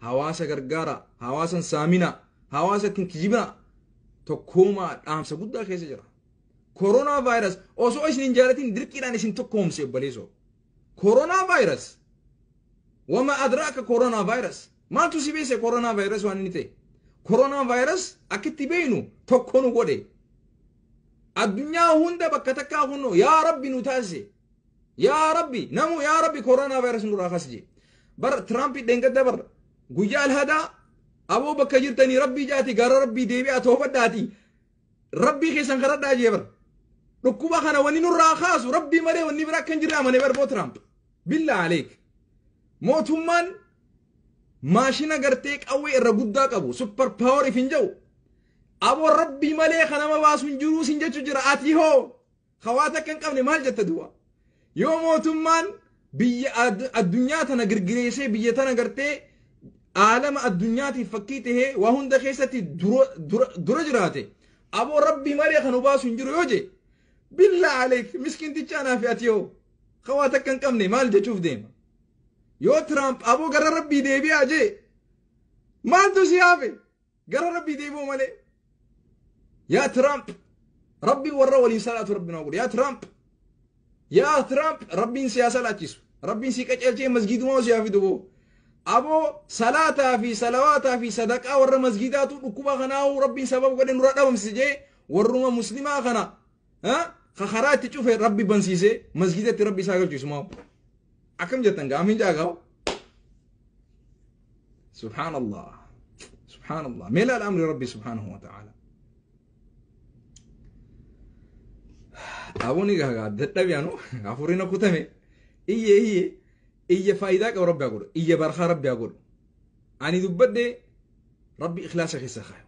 Hawaasa gargaara, hawaasan saamina, hawaasa ittiin kijibina. Tokkoomaa dhaamsa guddaa keessa jira. Koronaa vaayirasi osoo isin hin jaalatin dirqiidhaan isin tokkoomse obboleessoo. Koronaa vaayirasi. Wama adraaka koronaa vaayirasi. Maaltu si beese koronaa vaayirasi waan inni ta'e? Koronaa vaayirasi akkitti beeynu tokko nu godhe. Addunyaa hunda bakka takkaa kunoo yaa Rabbi nu taasise. Yaa Rabbi namu yaa Rabbi koronaa vaayirasi nurraa kaasi jee. Bar Tiraamp dheengadda bar guyyaa alhadaa aboo bakka jirtanii Rabbii jaati gara Rabbii deebi'aa toofadhaati. Rabbii keessan kadhadhaa jee bar. Dhukkuba kana wanni nurraa kaasu Rabbii malee wanni biraa akka hin jirre amane bar boo Tiraamp. Billaa aleek. Mootummaan maashina gartee qawwee irra guddaa qabu super power if hin jedhu. Aboo Rabbii malee kan nama baasu hin jiruu sin jechu jira ati hoo hawaata akka hin qabne maal jetta du'a. Yoo mootummaan biyya addunyaa tana girgireessee biyya tana gartee aalama addunyaatiif fakkii tahee waa hunda keessatti dura jiraate aboo Rabbii malee kan nu baasu hin jiru yoo je billaa aleek miskiinticha anaa fi ati hoo hawaata akka hin qabne maal jechuuf deema. Yoo Tiraamp aboo gara Rabbii deebi'aa jee maaltu si hafe gara Rabbii deebi'uu malee. Yaa Tiraamp Rabbiin warra waliin salaatu Rabbiin haa godhu. Yaa Tiraamp yaa Tiraamp Rabbiin si haa salaachisu. Rabbiin si qaceelchee masgiidumaa si haa fidu boo. Aboo salaataa fi salawaataa fi sadaqaa warra masgiidaatu dhukkuba kanaa'uu Rabbiin sababa godhe nurra dhabamsise jee warruma muslimaa kana ka karaa itti cufe Rabbi bansiisee masgiidatti Rabbi isaa galchu isumaa. Akkam jettan gaamiin jaagaa'u. Subhaanallah. Subhaanallah. Mee laala amri Rabbi subhaanahu wa ta'ala. Aboon egaa dadhabe anu hafuurri na kutame iyye iyye iyya faayidaa qabu Rabbi haa godhu iyya barakaa Rabbi haa godhu. Ani dubbadhe Rabbi ikhlaasa keessa kaayu.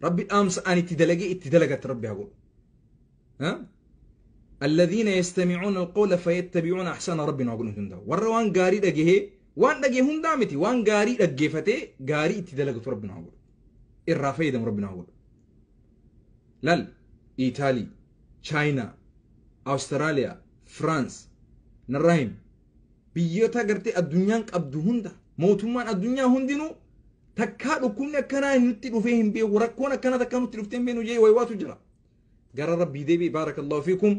Rabbi dhaamsa ani itti dalagee itti dalagatte Rabbi haa godhu. الذين يستمعون القول فيتبعون أحسن ربنا وقلنا هندا ورا وان غاري دغه وان دغه هندا متي وان غاري دغفتي غاري اتدلغت ربنا وقل الرافيدم ربنا وقل لال إيطالي تشاينا أستراليا فرانس نراهيم biyyoota gartee addunyaan qabdu hunda mootummaan addunyaa hundinuu takkaa dhukkubni akkanaa nutti dhufee hin beeku rakkoon akkanaa takkaa nutti dhuftee hin beeknu jee waywaatu jira. Gara Rabbii deebi'e. Baarakallahu fiikum.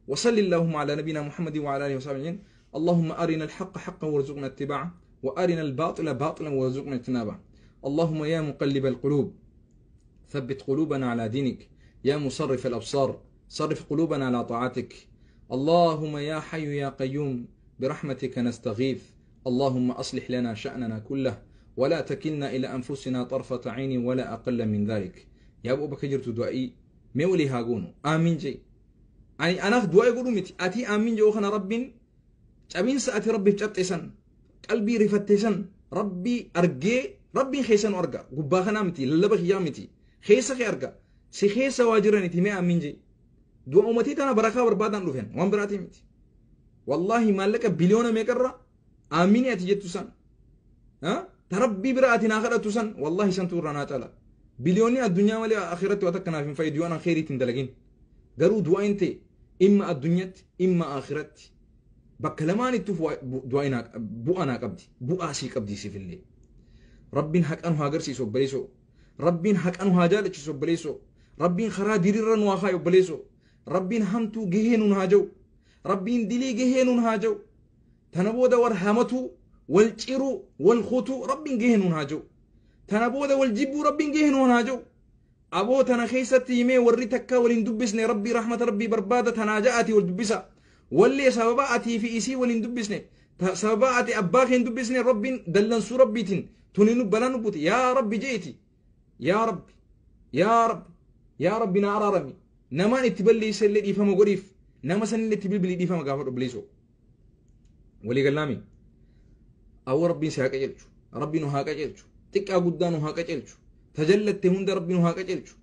وصل اللهم على نبينا محمد وعلى اله وصحبه اجمعين. اللهم ارنا الحق حقا وارزقنا اتباعه وارنا الباطل باطلا وارزقنا اجتنابه. اللهم يا مقلب القلوب ثبت قلوبنا على دينك، يا مصرف الابصار صرف قلوبنا على طاعتك. اللهم يا حي يا قيوم برحمتك نستغيث. اللهم اصلح لنا شأننا كله ولا تكلنا الى انفسنا طرفة عين ولا اقل من ذلك. يا ابو بكر جرت دعائي مولي هاغونو آمين جي. ani anaaf du'aa godhu miti ati aamin jedhu kana Rabbiin cabiinsa ati Rabbiif cabxe san qalbii rifatte san Rabbii argee Rabbiin keessa nu arga gubbaa kanaa miti lallaba kiyyaa miti keessa kee arga si keessa waa jiraniti mee aamin jee. Du'a uummatii tana barakaa barbaadan dhufen waan biraatii miti. Wallaahi maallaqa biliyoona meeqarra aamini ati jettu san ta Rabbii bira ati naa kadhattu san wallaahi santu irraa naa caala. Biliyoonni addunyaa malee akhiratti waan takka naaf hin fayyadu yoo anaan kheyriitti hin dalagin. Garuu du'aan ta'e imma addunyaatti imma akhiratti bakka lamaanittuu bu'aa naa qabdi bu'aa sii qabdi siifillee. Rabbiin haqa nu haa agarsiisu obboleessoo. Rabbiin haqa nu haa jaalachiisu obboleessoo. Rabbiin karaa diriirra nu haa kaayu obboleessoo. Rabbiin hamtuu gahee nuun haa ja'u. Rabbiin dilii gahee nuun haa ja'u. Tana booda wal hamatuu, wal ciruu, wal kutuu Rabbiin gahee nuun haa ja'u. Tana booda wal jibbuu Rabbiin gahee nuun haa ja'u. Aboo tana keessatti himee warri takka waliin dubbisne Rabbii rahmata Rabbii barbaada tanaa ja'aati wal dubbisa. Wallee sababa atii fi isii waliin dubbisne sababa ati abbaa kee hin dubbisne Rabbiin dallansuu Rabbiitiin tuni nu balaa nu buti yaa Rabbi je'iti. Yaa Rabbi yaa Rabbi yaa Rabbi na araarami. Namaan itti balleessa illee dhiifama godhiif nama sanillee itti bilbilii dhiifama gaafadhu obboleessoo. Walii gallaami. Awwa Rabbiin si haa qajeelchu. Rabbi nu haa qajeelchu. Xiqqaa guddaa nu haa qajeelchu. Tajallatte hunda Rabbi nu haa qajeelchu.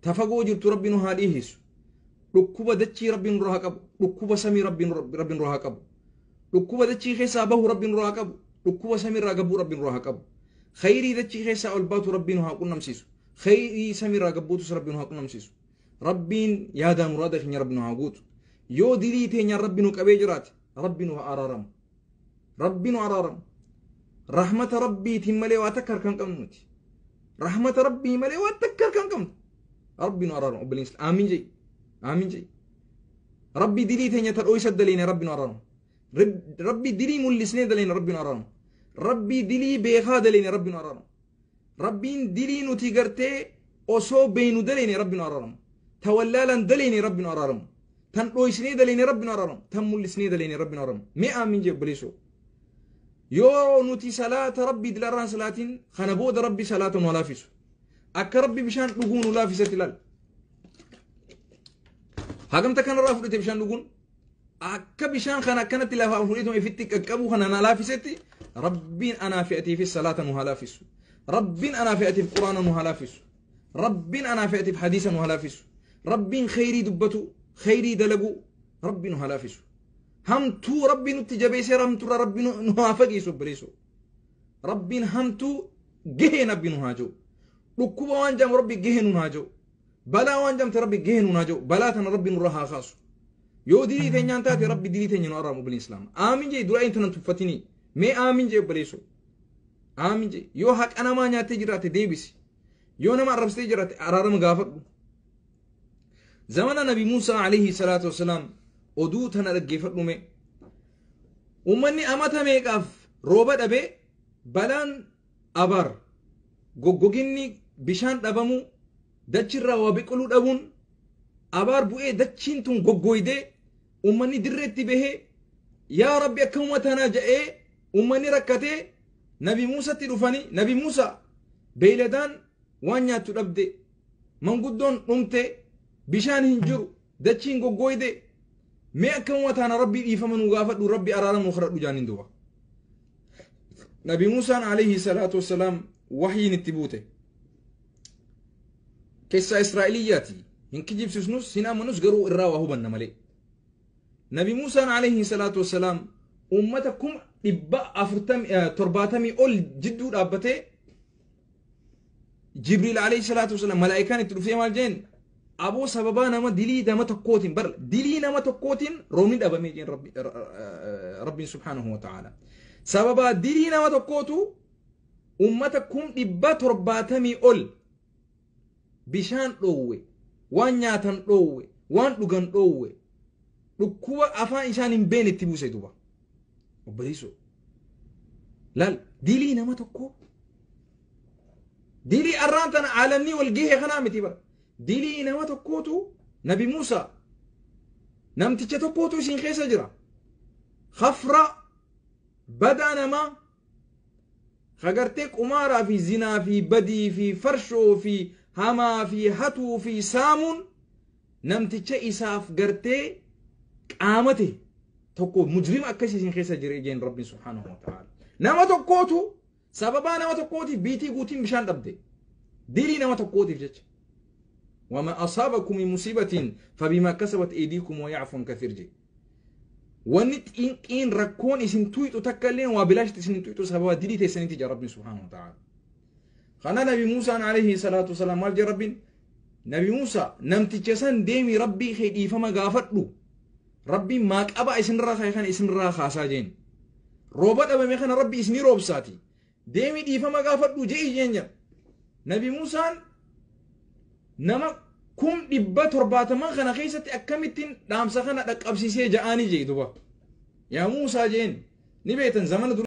Tafagoo jirtu Rabbi nu haa dhiihisu. Dhukkuba dachii Rabbi nurraa haa qabu. Dhukkuba samii Rabbi nurraa haa qabu. Dhukkuba dachii keessaa bahu Rabbi nurraa haa qabu. Dhukkuba samiirraa gabbuu Rabbi nurraa haa qabu. Khayrii dachii keessaa ol baatu Rabbi nu haa qunnamsiisu. Khayrii samiirraa gabbuutus Rabbi nu haa qunnamsiisu. Rabbiin yaadaa muraada keenya Rabbi nu haa guutu. Yoo dilii teenyaan Rabbi nu qabee jiraate Rabbi nu haa araaramu. Rabbi nu araaramu. Rahmata rabbiitiin malee waa takka harkaan qabnu nuti. Rahmata rabbii malee waa takka harkaan qabnu. Rabbi nu araaramu obboleessa. Aamin jee. Aamin jee. Rabbi dilii teenya ta dhooysa daleene rabbi nu araaramu. Rabbi dilii mul'isnee daleene rabbi nu araaramu. Rabbi dilii beekaa daleene rabbi nu araaramu. Rabbiin dilii nuti gartee osoo beeynu daleene rabbi nu araaramu. Ta wallaalaan daleene rabbi nu araaramu. Tan dhooysnee daleene rabbi nu araaramu. Tan mul'isnee daleene rabbi nu araaramu. Mee aamin jee obboleessoo. Yoo nuti salaata rabbii dilarraan salaatiin kana booda rabbi salaata nu laafisu. Akka rabbi bishaan dhuguu nu laafisatti ilaal. Hagamta kanarraa fudhate bishaan dhuguun akka bishaan kana akkanatti lafaa fudhatuma ifitti qaqqabu kana na laafisetti rabbiin anaa fi atiifis salaata nu haa laafisu. Rabbiin anaa fi atiif quraana nu haa laafisu. Rabbiin anaa fi atiif hadiisa nu haa laafisu. Rabbiin kheyrii dubbatu, kheyrii dalagu, rabbi nu haa laafisu. Hamtuu rabbi nutti jabeessee hamtuurraa rabbi nu haa fageessu obboleessoo. Rabbiin hamtuu gahee nabbi nu haa jiru. Dhukkuba waan jedhamu rabbi gahee nu haa jiru. Balaa waan jedhamte rabbi gahee nu haa jiru. Balaa tana rabbi nurra haa kaasu. Yoo dilii teenyaan taate rabbi dilii teenya nu araamu obboleen islaama. Aamin jee duraa intanan tuffatinii. Mee aamin jee obboleessoo. Aamin jee yoo haqa namaa nyaattee jiraatte deebisi. Yoo nama arrabsitee jiraatte araarama gaafadhu. Zamana Nabi Muusaa alayhi salaatu wasalaam oduu tana dhaggeeffadhu mee. Uummanni amata meeqaaf rooba dhabee balaan abaar goggoginni bishaan dhabamuu dachirraa waa biqiluu dhabuun abaar bu'ee dachiin tun goggoydee uummanni dirreetti bahee yaa rabbi akkamuma tanaa jedhee uummanni rakkatee Nabi Muusatti dhufanii Nabi Muusaa beeyladaan waan nyaattu dhabde manguddoon dhumte bishaan hin jiru dachiin goggoyde mee akkamuma taana rabbii dhiifama nu gaafadhu rabbi araara nu kadhadhu jaaniin duuba. Nabi Muusaan alayhi salaatu wassalaam wahyiin itti buute. Keessaa Israa'eliyyaati. Hin kijibsisnus hin amanus garuu irraa waa hubanna malee. Nabi Muusaan alayhi salaatu wassalaam uummata 470,000 ol jidduu dhaabbatee Jibriil alayhi salaatu wassalaam malaa'ikaan itti dhuftee maal jeen aboo sababaa nama dilii nama tokkootiin bar dilii nama tokkootiin roobni dhabamee jeen rabbiin subhaanahu wa ta'ala. Sababaa dilii nama tokkootu uummata 770,000 ol bishaan dhoowwe, waan nyaatan dhoowwe, waan dhugan dhoowwe, dhukkuba afaan isaan hin beekne itti buuse duuba. Obboleessoo. Laal dilii nama tokkoo. Dilii arraan tana aalamni wal gahee kanaa miti bara. Dilii nama tokkootu Nabi Muusaa namticha tokkootu isin keessa jira. Khafra badaa namaa hagartee qumaaraa fi zinaa fi badii fi farshoo fi hamaa fi hatuu fi saamuun namticha isaaf gartee qaamate tokko mujrima akkasii isin keessa jira jeen rabbiin subhaanahu wa ta'ala. Nama tokkootu sababaa nama tokkootiif biitii guutiin bishaan dhabde. Dilii nama tokkootiif jecha. وما أصابكم من مصيبة فبما كسبت أيديكم ويعفو عن كثير جي. Wanni xinqiin rakkoon isin tuyxu takka illee waa bilaashti isin tuyxu sababa dilii teessaniiti jaa rabbiin subhaanahu wa ta'ala. Kana Nabi Muusaan alayhi salaatu wasalaam maal jee rabbiin? Nabi Muusaa namticha san deemi rabbii kee dhiifama gaafadhu. Rabbiin maa qaba isinirraa ka'e kana isinirraa kaasaa jeen. Rooba dhabame kana rabbi isinii roobsaati. Deemi dhiifama gaafadhu je'i jeen jedha. Nabi Muusaan nama 770,000 kana keessatti akkamittiin dhaamsa kana dhaqqabsiisee ja'anii jee duba. Yaa Muusaa jeen ni beektan zamana durii